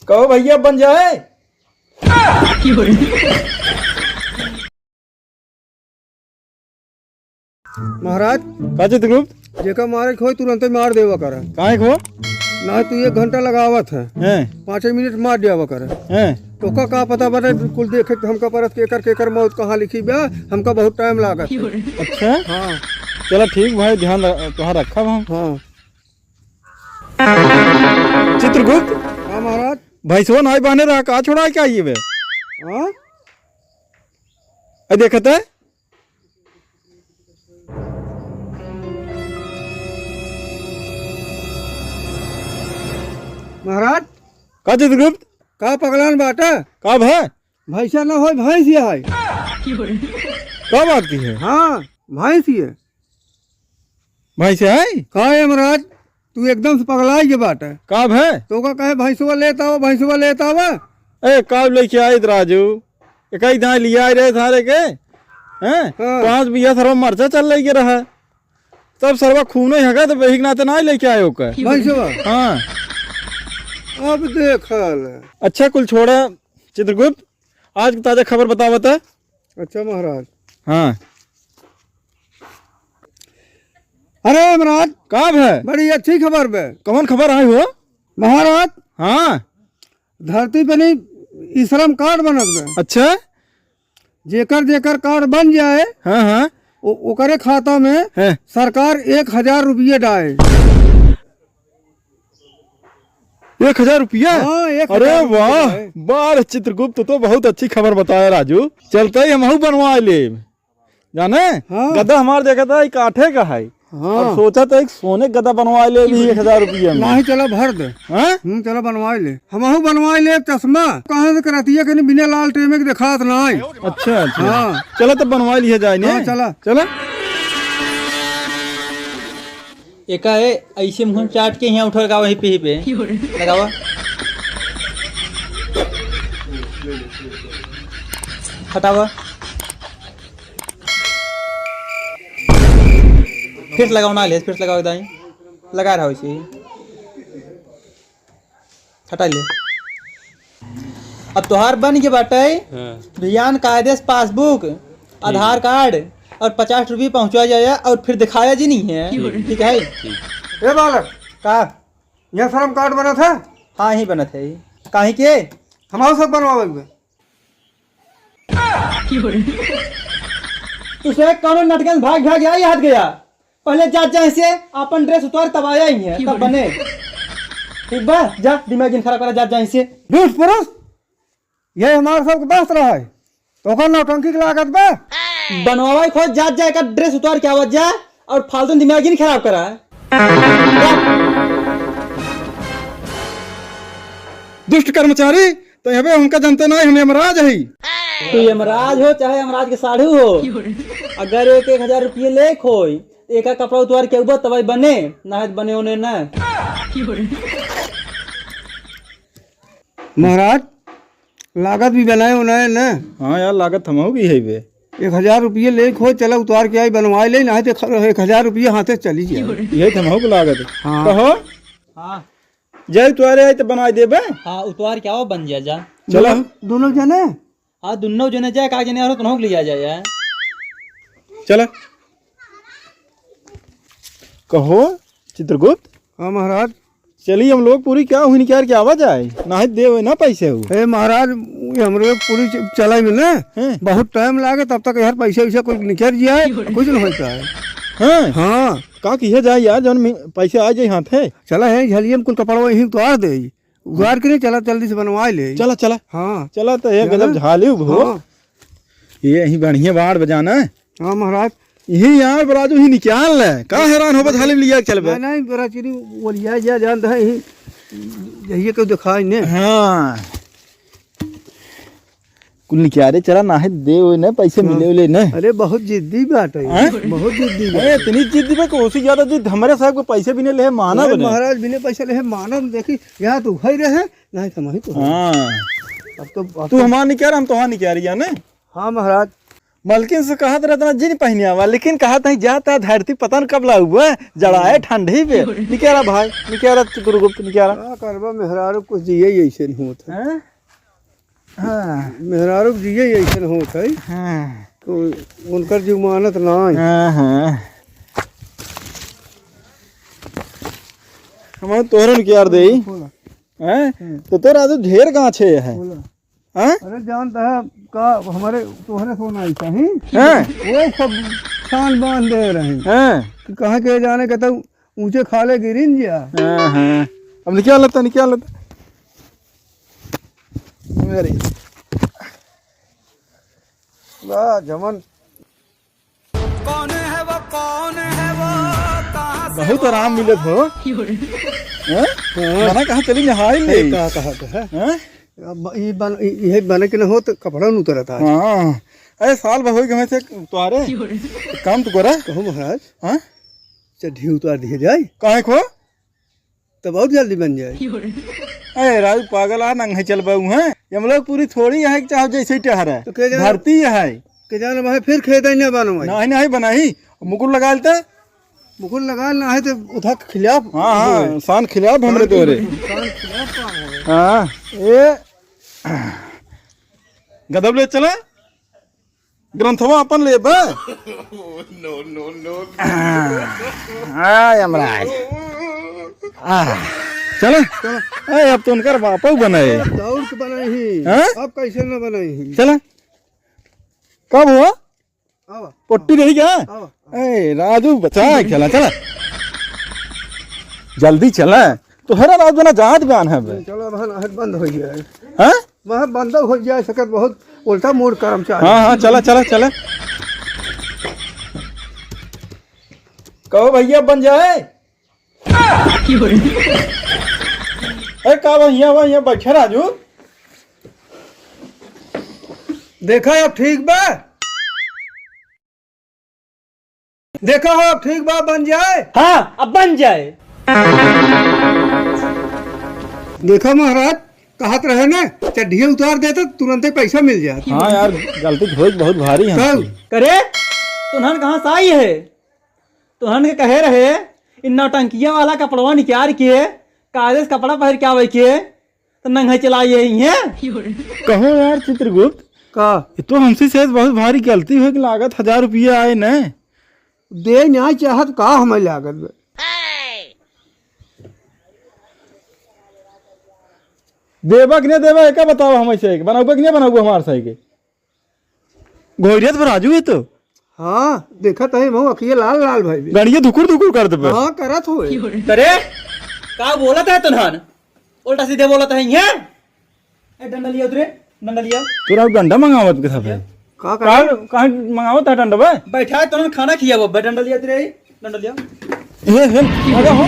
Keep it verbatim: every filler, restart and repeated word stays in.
कहो भइया, बन जाए। महाराज, का चित्रगुप्त? जेका मारे के होई, तुरंते मार देवा कर। काहे को? ना तू एक घंटा लगावत है। हैं? पाँचे मिनट मार देवा कर। हैं? तोका का पता बने, कुल देखे के हमका परत केकर, केकर मौत कहाँ लिखी बा, हमका बहुत टाइम लागत है। अच्छा? हाँ। चला ठीक भाई, ध्यान र-, तोहार रखब हम। हाँ। चित्रगुप्त? हाँ महाराज। भैंसवा नाई बांधे रहा, का छोड़ा के आई बे? हाँ? अ देखत है? महाराज। का चित्रगुप्त? का पगलान बाटा? का भय? भैंसा ना होय, भैंस ये है। का बात की है? हाँ, भैंस ये। भैंस है? का है महाराज? तू एकदम से पगलाइ गे बाटे। का भय? तोका कहे भैंसवा लेत आवा, भैंसवा लेत आवा। ए, का लेके आइत राजू? एकाई दाई लियाइ रहे सारे के, हैं? हाँ। पाँच बिया सरवा मरचा चल लेके रहा। तब सरवा खूनो ही हगा, तो वही के नाते नाई लेके आए ओकर। भैंसवा? हाँ। अब देखल। अच्छा, कुल छोड़ा चित्रगुप्त, आज की ताजा खबर बतावत है। अच्छा महाराज। हाँ। अरे महाराज। का भय? बड़ी अच्छी खबर बे। कौन खबर आई हो? महाराज। हाँ। धरती पे नहीं, ई श्रम कार्ड बनत बे। अच्छा। जेकर जेकर कार्ड बन जाए, हाँ, हाँ। ओ-, ओकरे खाता में हैं। सरकार एक हजार रुपये डाए। एक हजार रुपया? हाँ, एक हजार रुपया अरे वाह, डाए। वाह रे चित्रगुप्त, तो बहुत अच्छी खबर बताया राजू। चलते ही हमहू बनवा लेब। जाने? हाँ। गधा हमार देखा था, एक काठे का है। हाँ। अब सोचा था एक सोने गधा बनवा ले भी एक हजार रुपया में। नाही, चला भर दे। हाँ? हम्म, चला बनवा ले। हमहू बनवा ले चश्मा। कहाँ से करतिया के बिना लाल टेमे के देखात नाही। अच्छा, अच्छा। हाँ। चला तब बनवा लिया जाए ने। हाँ, चला। चला। एका है, ऐसे मुँह चाट के यहाँ उठल का वहीं पे, ही पे। लगावा। हटावा। फिर से लगाओ ना, ले, फिर से लगाओ दाई। लगा रहा हो इसे। हटा ले। अब तोहार बन के बाटे, हाँ। भियान कायदे से पासबुक, आधार कार्ड और पचास रुपये पहुँचा जाया और फिर दिखाया जी नहीं है। ठीक। ठीक है? ठीक। ए बालक, का? यहाँ श्रम कार्ड बनत है? हाँ, यहीं बनत है। काहे के? हमारे सब बनवावे के बा। तू से कौनो नटकन भाग भाग आई हाथ गया। पहले जात जाए से आपन ड्रेस उतार तब आया ही है, तब बने। ठीक बा, जा दिमाग जिन खराब करा, जात जाए से। दुष्ट पुरुष, ये हमार सबके बस रहा है, तो ओकर नौटंकी के लागत बा। बनवावा खोज, जात जाए का ड्रेस उतार के आवत जा और फालतू दिमाग जिन खराब करा। जा। दुष्ट कर्मचारी, तो हबे हमका जनते नाही, हम यमराज हई। तू यमराज हो चाहे यमराज के साढ़ू हो, अगर एक एक हजार रुपये लेक होई, एका कपड़ा उतार के उबा तबाई बने, ना है बने ओने ना। महाराज, लागत भी बनाए ओनाए ना। हाँ यार, लागत हमहू की है बे। एक हजार रुपये लेक हो, चला उतार के आई, बनवाए ले, ना है तो एक हजार रुपये हाथे चली जाए। यही तो हमहू को लागत है। हाँ। कहो। हाँ। जाए उतारे आई तो बनाए देबे। हाँ, उतार के आओ, बन जा, जा। चलो। दोनों, दोनों जने? हाँ, दोनों जने जाए, का जने और तुनहु के लिया जाए, यार। चला। कहो, चित्रगुप्त। हाँ, महाराज। चलिए, हम लोग पूरी क्या हुई निकाल के आवा जाए, ना है देवे ना पैसे हो। ए, महाराज, ये हमरे पूरी च-, चलाई में ना, हैं? बहुत टाइम लागे, तब तक यार पैसे वैसे कुछ निकल जाए, कुछ न होता है। हैं? हाँ। का किया जाए यार, जौन में पैसे आ जाए हाथ है। चला है, झलिए में कुल कपड़वा यहीं उतार दे। उधार के नहीं, चला जल्दी से बनवाए ले। चला, चला। हाँ। चला तो ये चला। गजब झाली हो। हाँ। ये यही बढ़िया बाड़ बजाना है। हाँ महाराज। यही यार बराजू ही निकाल ले। का हैरान हो बा झाली में लिया के चलबे? नहीं, नहीं, बड़ा चीनी वो लिया जा जानता है, यही, यही को दिखाई ने। हाँ। कुल निकारे चला, ना है दे ओए ना, पैसे हाँ। मिले ओले ना। अरे बहुत जिद्दी बात है, हैं? बहुत जिद्दी बात अरे है। इतनी जिद्दी बा, कोसी ज्यादा जिद हमारे साहब को पैसे भी नहीं ले, माना अरे बने। महाराज बिना पैसे ले माना, देखी, यहाँ तो उहइ रहे, नहीं तो वहीं तो है। हाँ। अब तो, अब तू तो हमार निकार, हम तोहार निकार, जाने? हाँ महाराज। मलकिन से कहत रहत ना, जिन पहिनिया बा, लेकिन कहत है, जाता धरती पता न कब लाउबा, जड़ाए ठंडी पे। निकाला भाई, निकाला चित्रगुप्त, निकाला। का करबा, मेहरारू कुछ जिए ऐसे नहीं होत है। हैं? हाँ। मेहरारू के जिए ऐसे नहीं होत है। हाँ। तो उनकर जीव मानत ना है। हाँ, हाँ। हम तोहरे निकाल देई। बोला। हैं? हम्म। तो तोरा तो ढेर गाछे है। बोला। हैं? अरे जानता है का, हमारे तोहरे सोना ऐसा ही। हैं? वो सब छान बांध दे रहे हैं। हैं? कि कहाँ के जाने का तो ऊंचे खाले गिरिन जा। हाँ, हाँ। अब निकाल लेता, निकाल लेता। मेरी। वाह, जमन। कौन है वो, कौन है वो, कहाँ से बहुत आराम मिलत हो। हैं? हाँ। मना कहाँ चली नहाई ले। कहा, कहा, कहा। हैं? अब इ बन-, इ-, इहे बने के न हो तो कपड़ा न उतरत आज। हाँ। अरे साल भर हो गए से तुम्हारे। काम तो करा। कहो महाराज। हाँ? चड्ढी उतार दिए जाए। काहे को? तब और जल्दी बन जाए। अरे राजू पागल आ, नंगे चल बाऊ हैं। ये हम लोग पूरी थोड़ी है कि चाहो जैसे ही टहरा। तो के जाने धरती है। के जाने भाई फिर खेत ही ना बनो भाई। नहीं, नहीं बनाई। मुकुट लगा लेते। मुकुट लगा ना है तो उठा के खिलाफ। हाँ, हाँ, शान खिलाफ हमरे तोरे। शान खिलाफ का हो? हाँ, ए, गदब ले चला। ग्रंथवा अपन लेबे। No, no, no, no। आ, यमराज। आ, चले। चलो। ए, अब तो उनकर बापू बनाए। दौड़ के बनाई ही। हाँ? अब कैसे न बनाई ही? चले। कब हुआ? आवा। पोट्टी रही क्या? आवा। ए, राजू बचा खेला, चला। जल्दी चला। तो हरा रात बना जात बयान है बे। चलो, अब हन, हन बंद हो गया है। हैं? वहाँ बंद हो जाए सकत बहुत उल्टा मूड कर्मचारी। हाँ, हाँ, चला, चला, चला। कहो भैया बन जाए। अरे का बा, हियाँ बा, हियाँ बैठे राजू। देखा अब ठीक बा। देखा हो, अब ठीक बा, बन जाए। हाँ, अब बन जाए। देखा महाराज, कहत रहे ना, चड्ढिया उतार देता, तुरंते पैसा मिल जात। हाँ यार, गलती तो होई बहुत भारी है। कब? करे, तुन्हन कहाँ से आई है? तुन्हन के कहे रहे, इन नौटंकिया वाला कपड़वा निकाल के, कायदे से कपड़ा पहिर के आवे के, तो नंगे चला ये ही है। कहो यार चित्रगुप्त, का? ये तो हमसे शायद बहुत भारी गलती हुई कि लागत हजार रुपया आए न। दे ना चाहत का हमें लागत बे। देबा कि नहीं देबा, एका बताओ हमें से, बनाऊबा कि नहीं बनाऊबा हमार से के? घोड़िया तो राजू है तो। हाँ, देखत है, मुँह अखिए लाल लाल भाई बे। गणिये धुकुर धुकुर कर देबे। हाँ, करत होए। करे, का बोलत है तुन्हन? उल्टा सीधे बोलत है ये। ए, डंडा लिया उतरे, डंडा लिया। तोरा डंडा मंगावत के था भाई? का का, करे? का मंगावत है डंडा बे? बैठा है, तुन्हन खाना खिया वो, बे डंडा लिया उतरे, डंडा लिया। ए, ए, अरे हो।